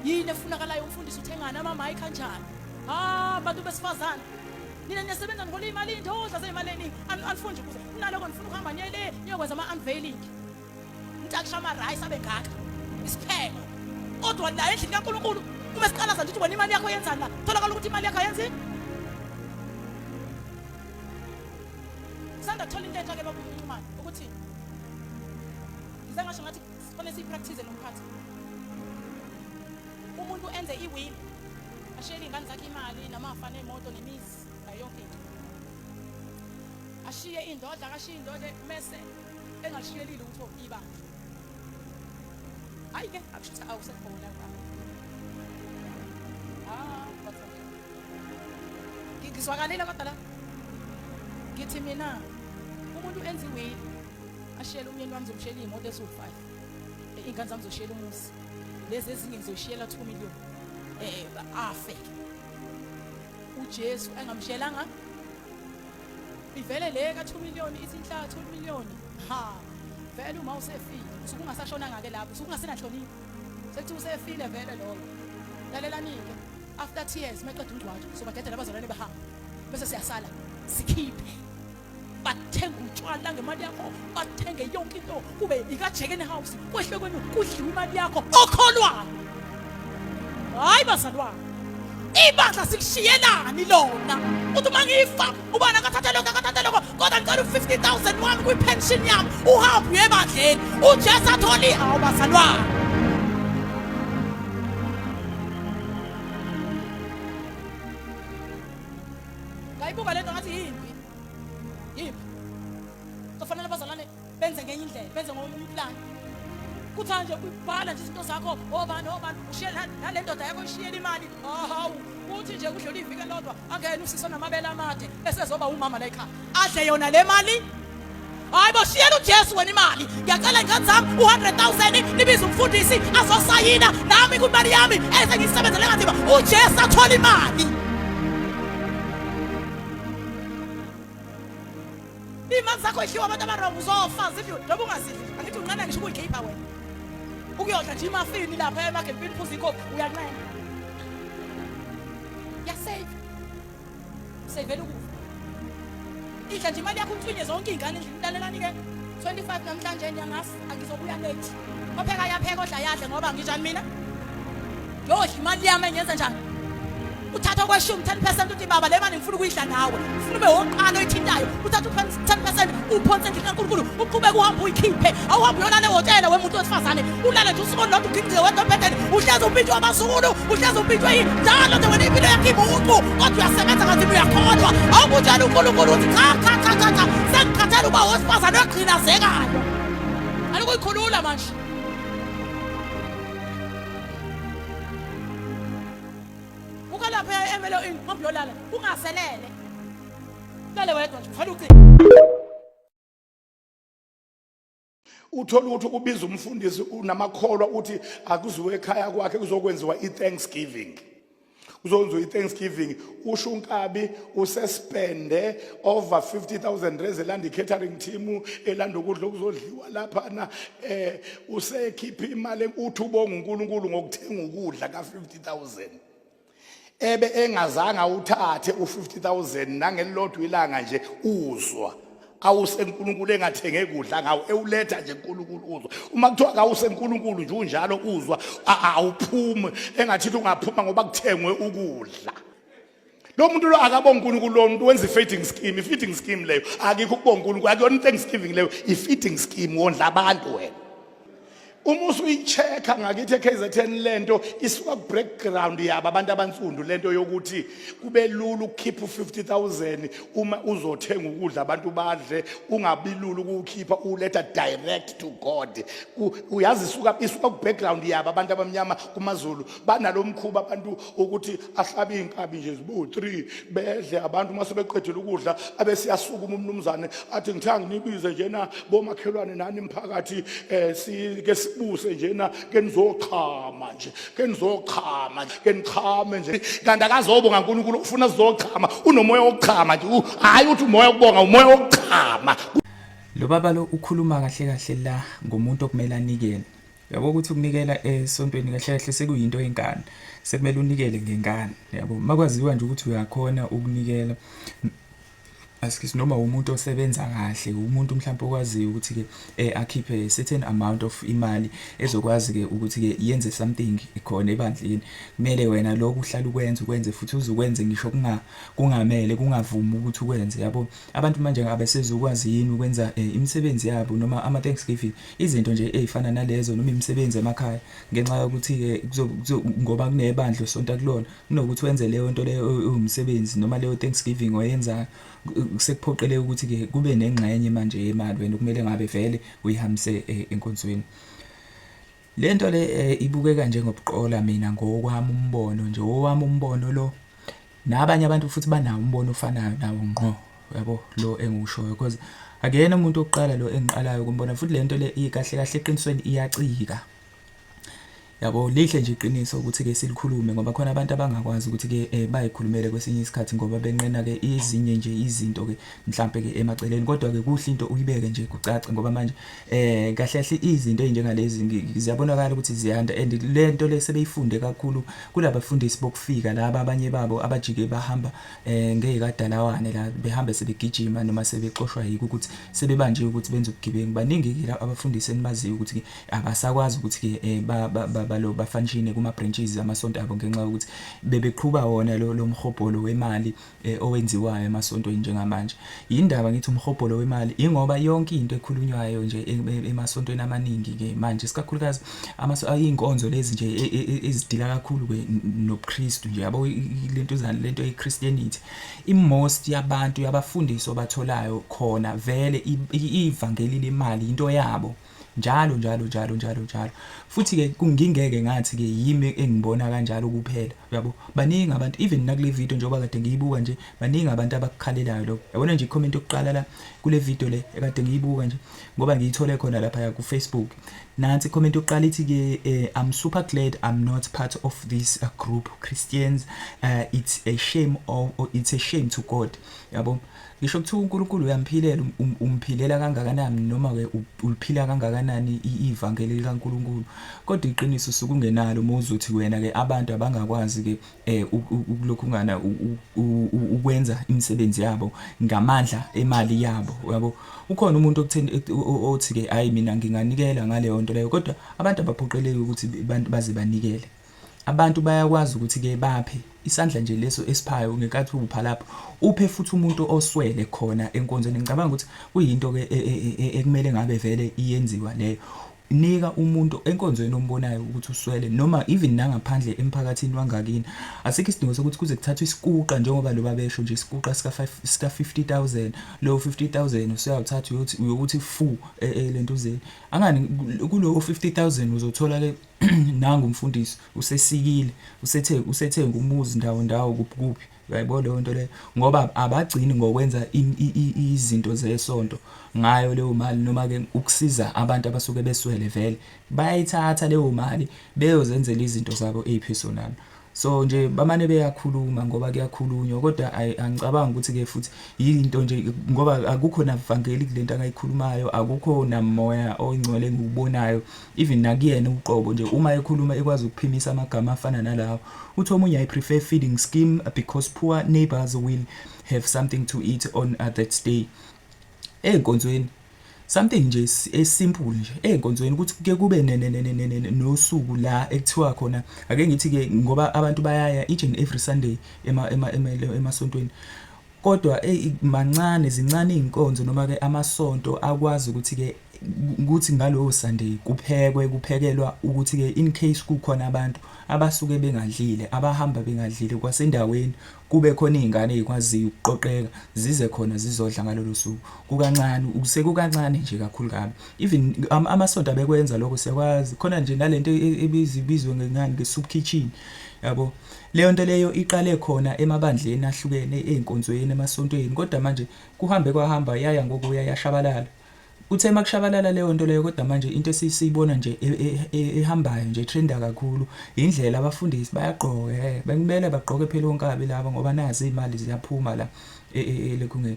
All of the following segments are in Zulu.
Yini efunakalayo umfundisi uthengani ama-mic kanjani? Ah, bantu besifazane. Nina niyasebenza nihola imali indodla zeyimali eningi. Anifuni nje ukuza. Kunaloko nifuna ukuhamba niye le niyokwenza ama-unveiling. Ngitakisha ama-rice abe ngaka. Isipheko. Kodwa la endlini kaNkulunkulu uma siqalaza nje ukuthi wena imali yakho yenzani la, tholakala ukuthi imali yakho ayenzini. Sanda kuthola into entsha ke baba uNxumalo ukuthi ngize ngasho ngathi sifanele siyipractice nomphathi. Umuntu enze i-will ashiyele iy'ngane zakhe imali namafa ney'moto nemizi nayo yonke into. Ashiye indodla akashiye indodla mese engashiyelile ukuthi ibandla. Hayi ke akusho ukuthi awusekhona la. Ah, Ngizwakalile kodwa la. Ngithi mina umuntu enza iwili ashiyele umyeni wami ngizomshiyela iy'moto eziwu-5 iy'ngane zami zoshiyela umuzi lezi ezinye ngizoyishiyela 2 million um afe uJesu engamshiyelanga ivele le ka-2 million ithi inhla 2 million ha vele uma usefile usuke ungasashonanga ke lapho usuke ungasenanhlonipho sekuthiwa usefile vele loyo lalelani-ke after tears meqeda umngcwatsho sobadedela abazalwane bahamba bese siyasala sikhiphe bathenga utshwala ngemali yakho bathenge yonke into kube ikajekene house kwehle kwenu kudliwe imali yakho okholwayo hayi bazalwane ibandla sikushiyelani lona uthi uma ngifa ubani akathathe lokho akathathe lokho kodwa ngicela u-50 000 wami kwi-pension yami uhambe uye ebandleni ujesu athole hawu bazalwane ngayibuka lento ngathi yimpi yimpi kufanele abazalwane benze ngenye indlela benze ngomunye uplani kuthiwa nje ubhala nje izinto zakho obani obani ushiye nale ndoda yakho ishiyele imali hawu kuthi nje kudlula iviki elodwa angene usisi onamabele amade esezoba umama la ekhaya adle yona le mali hayi bo shiyela uJesu wena imali ngiyacela ingane zami u-100 000 nibize umfundisi azosayina nami kwimali yami esengiyisebenzele kanzima uJesu athole imali Iy'mali zakho idliwa abantu abarong uzofa zidliwe njengoba ungazidli angithi unqena ngisho ukuyikhipha wena ukuyodla nje imafini lapha emagempini phuza ikhofi uyanqena yasave usevela ukufa idla nje imali yakho untwinye zonke iy'ngane endlini lalelani-ke 25 namhlanje ngiyangazi angizobuya late opheka yapheka odla yadle ngoba nginjani mina yodla imali yami engenza njani uthatha okweshumi 10% uthi baba le mali ngifuna ukuyidla nawe ngifuna ube wokuqala oyithintayo uthatha u-10% uphonse endlini kaNkulunkulu uqhubeke uhambe uyikhiphe awuhambe uyolala ehhotela wemuntu wesifazane ulale nje usuku olulodwa ugingqike wedwa embhedeni uhlezi umpintshwe abazukulu uhlezi umpintshwe yini njalo nje wena impilo yakho imuncu kodwa uyasebenza kanzima uyakholwa awukutshela uNkulunkulu ukuthi cha cha cha cha cha sengikhathele uba wesifazane ogqilazekayo alikuyikhulula manje Uka lapha emelo in hamba uyolala ungaselele. Lale wedwa nje ufana ucingo. Uthola ukuthi ubiza umfundisi unamakholwa uthi akuziwe ekhaya kwakhe kuzokwenziwa i-thanksgiving. Kuzokwenziwa i-thanksgiving usho unkabi usespende over 50000 rand elanda i-catering team elanda ukudla okuzodliwa laphana eh usekhipha imali uthi ubonga uNkulunkulu ngokuthenga ukudla ka-50000 ebe engazange awuthathe u-50000 nangelilodwa ilanga nje uzwa awusenkulunkulu engathenge kudla ngawo ewuletha nje uNkulunkulu uzwa uma kuthiwa kawusenkulunkulu nje unjalo uzwa awuphume engathithi ungaphuma ngoba kuthengwe ukudla lo muntu lo akabonga uNkulunkulu lo muntu wenza i-feeding scheme i-feeding scheme leyo akikho ukubonga uNkulunkulu akuyona i-thanksgiving leyo i-feeding scheme wondla abantu wena uma usuyi-check-a ngakithi e-KZN lento isuka ku-background yabo abantu abansundu lento yokuthi kube lula ukukhipha u-50 000 uma uzothenga ukudla abantu badle ungabi lula ukuwukhipha uwuletha direct to God uyazi isuka isuka ku-background yabo abantu abamnyama kumaZulu banalo mkhuba abantu ukuthi ahlabe iy'nkabi nje zibu-three bedle abantu uma sebeqedile ukudla abesiyasukuma umnumzane athi ngithe nginibize njena bomakhelwane nani mphakathi um sike sibuse njena ke nizochama nje ke nizochama ke nichame nje kanti akazobonga uNkulunkulu ufuna sizochama unomoya wokuchama nje hhayi uthi umoya wokubonga umoya wokuchama Lo baba lo ukhuluma kahle kahle la ngomuntu okumele anikele. Yabo ukuthi ukunikela esontweni kahle kahle sekuyinto yenkani, sekumele unikele ngenkani, yabo. Makwaziwa nje ukuthi uyakhona ukunikela, askies, noma umuntu osebenza kahle, umuntu mhlawumbe okwaziyo ukuthi-ke akhiphe certain amount of imali ezokwazi-ke ukuthi-ke yenze something khona ebandleni. Kumele wena lokho uhlale ukwenza, ukwenze futhi uze ukwenze ngisho kungamele, kungavumi ukuthi ukwenze, yabo. Abantu manje abesezukwazi yini ukwenza imisebenzi yabo noma ama-Thanksgiving, izinto nje ey'fana nalezo, noma imisebenzi emakhaya, ngenxa yokuthi-ke ngoba kunebandla osonta kulona, kunokuthi wenze leyo nto leyo ewumsebenzi noma leyo Thanksgiving oyenzayo, sekuphoqeleka ukuthi-ke kube nengxenye manje yemali wena okumele ngabe vele uyihambise enkonzweni. Le nto le ibukeka njengobuqola mina ngokwami umbono nje, owami umbono lo. Nabanye abantu futhi banawo umbono ofanayo nawo ngqo, yabo, lo engiwushoyo, because akuyena umuntu wokuqala lo engiqalayo ukumbona, futhi le nto le kahle kahle eqinisweni iyacika. Yabo, lihle nje iqiniso ukuthi-ke silikhulume, ngoba khona abantu abangakwazi ukuthi-ke bayikhulumele kwesinye isikhathi ngoba benqena-ke ezinye nje izinto-ke mhlampe-ke emaceleni, kodwa-ke kuhle into uyibeke nje kucace, ngoba manje kahle kahle izinto ey'njengalezi ziyabonakala ukuthi ziyanda, and le nto le sebeyifunde kakhulu kulabafundisi bokufika laba, abanye babo abajike bahamba ngey'kadalawane la, behambe sebegijima noma sebexoshwa yiko ukuthi sebebanjiwe ukuthi benze ubugebengu. Baningi-ke la abafundisi enibaziyo ukuthi-ke abasakwazi ukuthi-ke balo bafanshine kuma-branches amasonto abo ngenxa yokuthi bebeqhuba wona lo mhobholo wemali owenziwayo emasontweni njengamanje. Yindaba ngithi umhobholo wemali, ingoba yonke into ekhulunywayo nje emasontweni amaningi-ke manje, isikakhulukazi iy'nkonzo lezi nje ezidila kakhulu-ke nobuKristu nje, yabo, lentuzana lento ye-Christianity, i-most yabantu yabafundisi obatholayo khona vele ivangeli lemali into yabo njalo njalo njalo njalo njalo. Futhi-ke ngingeke ngathi-ke yimi engibona kanjalo kuphela, uyabo. Baningi abantu, even nakule video njengoba kade ngiyibuka nje, baningi abantu abakukhalelayo lokho. Yabona nje i-comment yokuqala la kule video le ekade ngiyibuka nje, ngoba ngiyithole khona lapha ku-Facebook. Nansi i-comment yokuqala ithi-ke, I'm super glad I'm not part of this group Christians, it's a shame or it's a shame to God, yabo. Ngisho kuthiwa uNkulunkulu uyamphilela, umphilela kangakanani, noma-ke uliphila kangakanani ivangeli likaNkulunkulu, kodwa iqiniso usuke ungenalo uma uzothi wena-ke abantu abangakwazi-ke ukulokhungana ukwenza imisebenzi yabo ngamandla emali yabo, uyabo. Ukhona umuntu okutheni othi-ke hhayi mina nginganikela ngaleyo nto leyo, kodwa abantu abaphoqeleki ukuthi abantu baze banikele. Abantu bayakwazi ukuthi-ke baphe isandla nje leso esiphayo ngenkathi upha lapho, uphe futhi umuntu oswele khona enkonzweni. Ngicabanga ukuthi kuyinto-ke ekumele ngabe vele iyenziwa leyo. Nika umuntu enkonzweni ombonayo ukuthi uswele, noma even nangaphandle emphakathini wangakini. Asikho isidingo sokuthi kuze kuthathwe isikuqa, njengoba lo babesho nje isikuqa sika 50,000. Lowo 50,000 usuyawuthatha uyothi uyokuthi fu elentuzeni. Angani kulowo 50,000 uzothola ke nangu umfundisi usesikile, usethenga umuzi ndawo ndawo kuphi kuphi, uyayibona leyo nto leyo, ngoba abagcini ngokwenza izinto zesonto ngayo leyo mali, noma ke ukusiza abantu abasuke beswele, vele bayayithatha leyo mali beyozenzela izinto zabo ezipersonal. So nje bamane beyakhuluma ngoba kuyakhulunywa, kodwa angicabangi ukuthi ke futhi yinto nje, ngoba akukho navangeli kulento akayikhulumayo, akukho namoya oyingcwele engiwubonayo, even nakuyena uqobo nje uma ekhuluma ekwazi ukuphimisa amagama afana nalawo. Uthi omunye, I prefer feeding scheme because poor neighbors will have something to eat on that day. Ey'nkonzweni something nje esimple nje ey'nkonzweni, ukuthi kuke kube nosuku la ekuthiwa khona, ake ngithi-ke, ngoba abantu bayaya each and every Sunday emasontweni, kodwa mancane, zincane iy'nkonzo noma-ke amasonto akwazi ukuthi-ke ukuthi ngalowo Sunday kuphekwe, kuphekelwa ukuthi-ke in case kukhona abantu abasuke bengadlile, abahamba bengadlile kwasendaweni, kube khona iy'ngane ey'kwaziyo ukuqoqeka zize khona zizodla ngalolo suku. Kukancane, sekukancane nje kakhulu kabi. Even amasonto abekwenza lokho, siyakwazi khona nje nalento ebizwe ngengani, nge-soup kitchen, yabo. Leyo nto leyo iqale khona emabandleni ahlukene, ey'nkonzweni, emasontweni, kodwa manje kuhambe kwahamba yaya ngokuya yashabalala. Kuthe makushabalala leyo nto leyo, kodwa manje into esiyibona nje ehambayo nje, trenda kakhulu, indlela abafundisi bayagqoka, bekumele bagqoke phela onkabi laba, ngoba nazi iy'mali ziyaphuma la elekhungeni,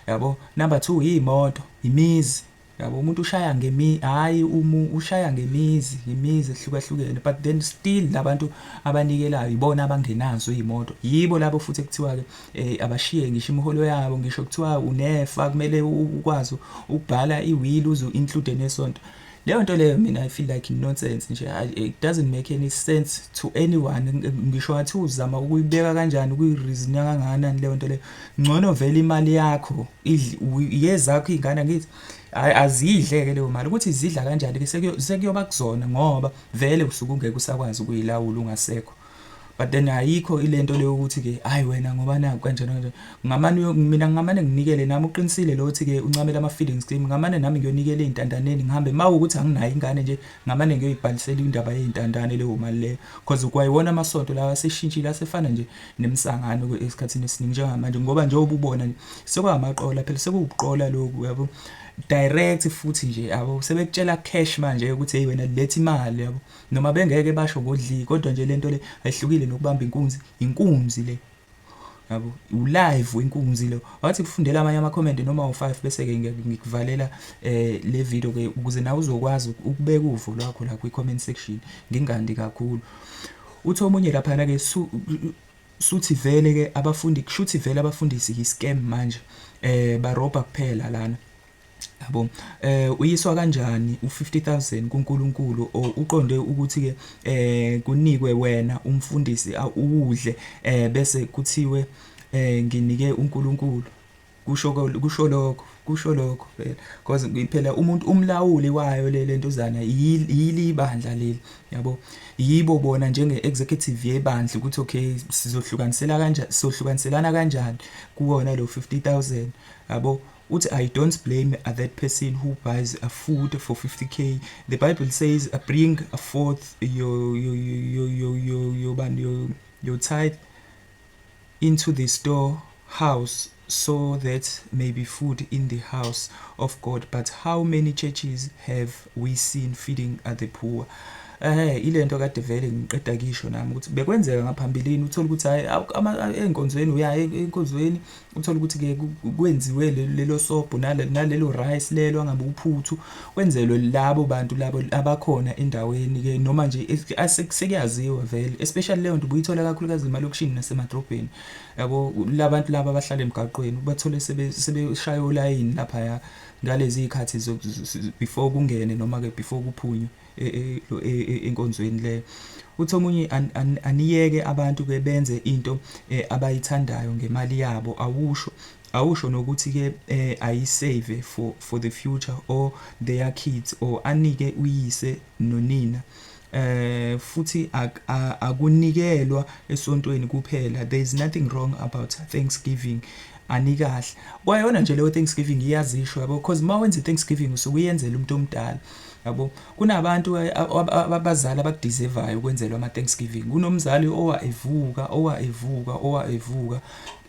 yabo. Number 2, iy'moto, imizi, Yabo, umuntu ushaya ngemi, hhayi umu ushaya ngemizi, imizi ehlukahlukene, but then still labantu abanikelayo ibona abangenazo iy'moto. Yibo labo futhi ekuthiwa-ke abashiye ngisho imiholo yabo, ngisho kuthiwa unefa kumele ukwazi ukubhala i-will uze u-include nesonto. Leyo nto leyo mina I feel like nonsense nje, it doesn't make any sense to anyone. Ngisho ngathi uzama ukuyibeka kanjani, ukuyi-reason-a kangakanani leyo nto leyo. Ngcono vele imali yakho yezakho iy'ngane, angithi aziyidle-ke leyo mali. Ukuthi zidla kanjani-ke sekuyoba kuzona, ngoba vele usuke ungeke usakwazi ukuyilawula ungasekho. But then ayikho ilento leyo ukuthi-ke hhayi wena ngoba naku kanjena kanjena. Ngamane mina ngingamane nginikele nami, uqinisile lo othi-ke uncamela ama-feelings kimi, ngamane nami ngiyonikela ey'ntandaneni ngihambe. Uma kuwukuthi anginayo ingane nje, ngamane ngiyoyibhalisela indaba yey'ntandane leyo mali leyo. Cause kwayiwona amasonto lawa aseshintshile, asefana nje nemisangano esikhathini esiningi njengamanje, ngoba njengoba ubona nje sekwamaqola phela, sekuwubuqola lokhu, yabo. Direct futhi nje, yabo, sebekutshela cash manje ukuthi hey wena letha imali, yabo. Noma bengeke basho ngodli, kodwa nje lento le ayihlukile nokubamba inkunzi, inkunzi le, yabo, u-live wenkunzi lo. Wathi kufundela amanye ama-comment noma u-5, bese-ke ngikuvalela le video ke ukuze nawe uzokwazi ukubeka uvo lwakho la kwi-comment section, ngingandi kakhulu. Uthi omunye laphana ke, suthi vele ke abafundi, kushuthi vele abafundisi yi-scam manje, barobha kuphela lana, yabo. Uyiswa kanjani u50000 kuNkulunkulu, or uqonde ukuthi ke kunikwe wena umfundisi uwudle, bese kuthiwe nginike uNkulunkulu? Kusho lokho phela, because phela umuntu umlawuli wayo le lentuzana yili ibandla leli, yabo, yibo bona njenge executive yebandla ukuthi okay, sizohlukanisela kanjani, sizohlukaniselana kanjani kuwona lo 50000, yabo. Uthi, "I don't blame that person who buys a food for 50K. The Bible says bring forth your tithe into the store house so that may be food in the house of God. But how many churches have we seen feeding at the poor?" Ilento kade vele ngiqeda kisho nami ukuthi bekwenzeka ngaphambilini, uthola ukuthi hayi, ey'nkonzweni, uya enkonzweni uthola ukuthi ke kwenziwe lelo sobho nalelo rice lelo angabe uphuthu, kwenzelwe labo bantu labo abakhona endaweni ke, noma nje sekuyaziwa vele, especially leyo nto ubuyithola kakhulukazi emalokishini nasemadrobheni, yabo, labantu laba abahlala emgaqweni bathole sebeshaya olayini laphaya ngalezi zikhathi before kungene noma ke before kuphunywe enkonzweni leyo. Uthi omunye, "Aniyeke abantu ke benze into abayithandayo ngemali yabo. Awusho nokuthi ke ayisave for the future or their kids or anike uyise nonina. Futhi akunikelwa esontweni kuphela. There is nothing wrong about Thanksgiving." Anikahle kwayona nje leyo Thanksgiving iyazisho, yabo, because uma wenza i-Thanksgiving usuke uyenzela umuntu omdala, yabo. Kunabantu abazali abakudeservayo ukwenzelwa ama-Thanksgiving. Kunomzali owa evuka, owa evuka, owa evuka,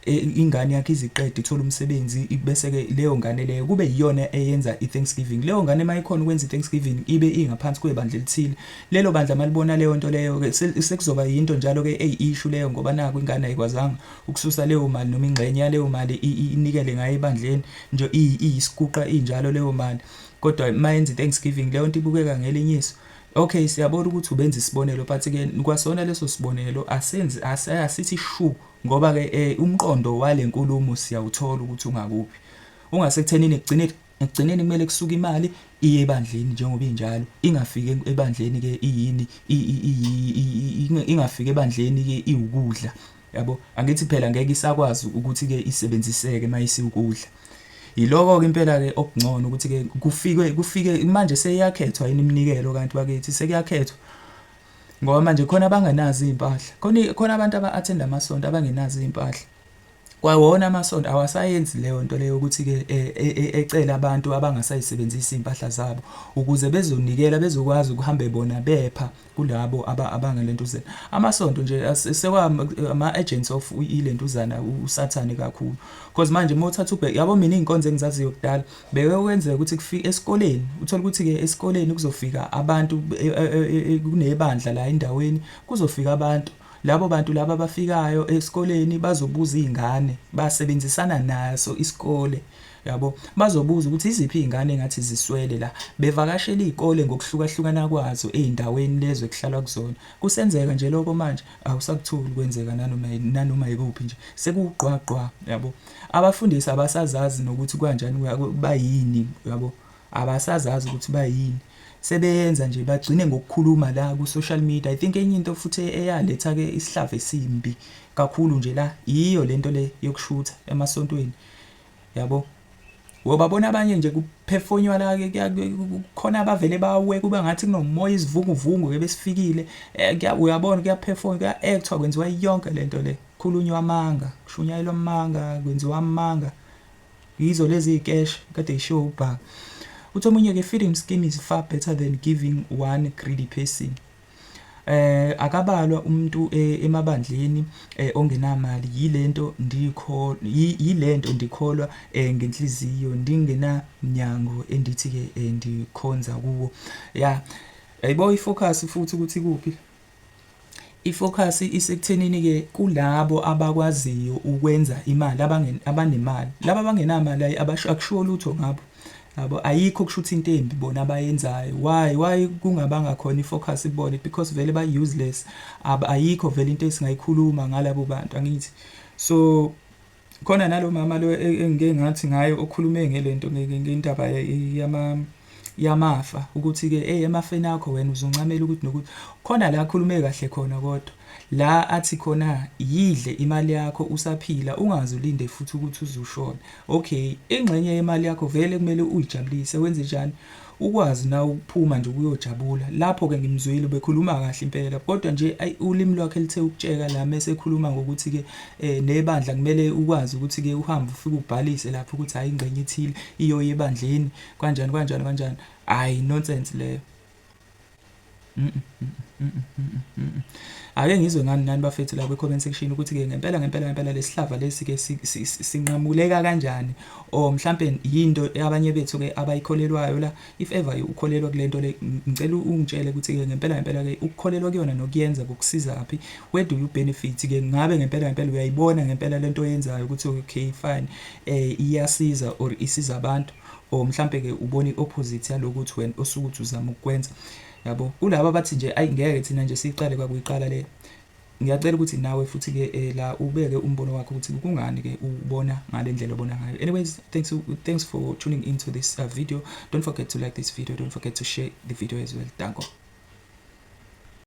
ingane yakhe iziqede ithola umsebenzi, bese ke leyo ngane leyo kube iyona eyenza i-Thanksgiving. Leyo ngane mayikhona ukwenza i-Thanksgiving ibe ingaphansi kwebandla elithile, lelo bandla malibona leyo nto leyo ke sekuzoba yinto njalo ke eyi-issue leyo, ngoba naku ingane ayikwazanga ukususa leyo mali noma ingxenye yaleyo mali inikele ngayo ebandleni nje, iyisikuqa injalo leyo mali, kodwa mayenza i-Thanksgiving leyo nto ibukeka ngelinye iso. Okay, siyabona ukuthi ubenza isibonelo, but ke kwasona leso sibonelo asenzi asithi shu, ngoba ke umqondo wale nkulumo siyawuthola ukuthi ungakuphi, ungasekuthenini ekugcineni kumele kusuke imali iye ebandleni njengoba injalo, ingafiki ebandleni ke iyini, ingafiki ebandleni ke iwukudla, yabo. Angithi phela ngeke isakwazi ukuthi ke isebenziseke mayisiwukudla. Yiloko ke impela ke okungcono ukuthi ke kufike manje seyakhethwa yini iminikelo kanti bakithi, sekuyakhethwa, ngoba manje khona abangenazo izimpahla, khona abantu aba-attend amasonto abangenazo izimpahla. Kwawona amasonto awasayenzi leyo nto leyo ukuthi ke ecele abantu abangasayisebenzisi impahla zabo ukuze bezonikela, bezokwazi ukuhambe bona bepha kulabo abangalentuzana. Amasonto nje sekwa ama-agents of ilentuzana usathane kakhulu, because manje uma uthatha ubheke, yabo, mina iy'nkonzo engizaziyo kudala beke kwenzeka ukuthi kufike esikoleni, uthola ukuthi-ke esikoleni kuzofika abantu, kunebandla la endaweni, kuzofika abantu. Labo bantu laba abafikayo esikoleni bazobuza iy'ngane, basebenzisana naso isikole. Yabo, bazobuza ukuthi iziphi iy'ngane engathi ziswele la, bevakashela iy'kole ngokuhlukahlukana kwazo ey'ndaweni lezo ekuhlalwa kuzona. Kusenzeka nje lokho manje, awusakutholi kwenzeka nanoma nanoma yikuphi nje, sekuwugqwagqwa, yabo. Abafundisi abasazazi nokuthi kanjani bayini, yabo, abasazazi ukuthi bayini. Sebeyenza nje bagcine ngokukhuluma la ku-social media. I think enye into futhi eyaletha-ke isihlava esimbi kakhulu nje la, yiyo lento le yokushutha emasontweni, yabo. Wobabona abanye nje kuphefonywa la ke khona abavele bawe kuba ngathi kunomoya, isivunguvungu ke besifikile. Uyabona kuyaphefonywa, kuya-actwa, kwenziwa yonke lento le, khulunywa amanga, kushunyayelwa amanga, kwenziwa amanga. Yizo lezi y'keshi kade yishiwo ubhaka. Uthi omunye-ke, feeding scheme is far better than giving one greedy person. Akabalwa umuntu emabandleni ongenamali, yilento ndikho yilento ndikholwa ngenhliziyo, ndingenamnyango endithi ke ndikhonza kuwo. Ya, yayibo ifocus futhi ukuthi kuphi. Ifocus isekuthenini ke kulabo abakwaziyo ukwenza imali, abanemali. Laba abangenamali akushiwo lutho ngabo. Yabo, ayikho kusho ukuthi into embi bona abayenzayo. Why kungabanga khona ifocus kubona? Because vele ba useless. Ayikho vele into esingayikhuluma ngalabo bantu, angithi. So khona nalo mama lo engike ngathi ngaye okhulume ngelento, ngendaba yamafa, ukuthi ke hey, emafeni akho wena uzoncamela ukuthi nokuthi. Khona la akhulume kahle khona, kodwa la athi khona yidle imali yakho usaphila, ungaze ulinde futhi ukuthi uzushone. Okay, ingxenye yemali yakho vele kumele uyijabulise, wenze njani ukwazi na ukuphuma nje ukuyojabula. Lapho ke ngimzwile bekhuluma kahle impela, kodwa nje ayi, ulimi lwakhe lithe ukutsheka la mase ekhuluma ngokuthi ke nebandla kumele ukwazi ukuthi ke uhambe ufike ubhalise lapho ukuthi hayi, ingxenye ethile iyoya ebandleni, kanjani kanjani kanjani. Hayi, nonsense leyo. Ake ngizwe ngani nani bafethu la kwi-comment section ukuthi-ke ngempela ngempela ngempela lesihlava lesi-ke sinqamuleka kanjani, or mhlampe yinto abanye bethu-ke abayikholelwayo la. If ever ukholelwa kule nto le, ngicela ungitshele ukuthi-ke ngempela ngempela-ke ukukholelwa kuyona nokuyenza kukusizaphi, where do you benefit-ke? Ngabe ngempela ngempela uyayibona ngempela lento oyenzayo ukuthi okay fine, iyasiza or isiza abantu, or mhlampe-ke ubona i-opposite yalokhu ukuthi wena osuke uthi uzama ukukwenza, yabo? Kulaba abathi nje ayi, ngeke thina nje siyiqale kwakuyiqala le, ngiyacela ukuthi nawe futhi-ke la ubeke umbono wakho ukuthi kungani-ke ubona ngale ndlela obona ngayo. Anyways, thanks for tuning into this video. Don't forget to like this video, don't forget to share the video as well. Danko.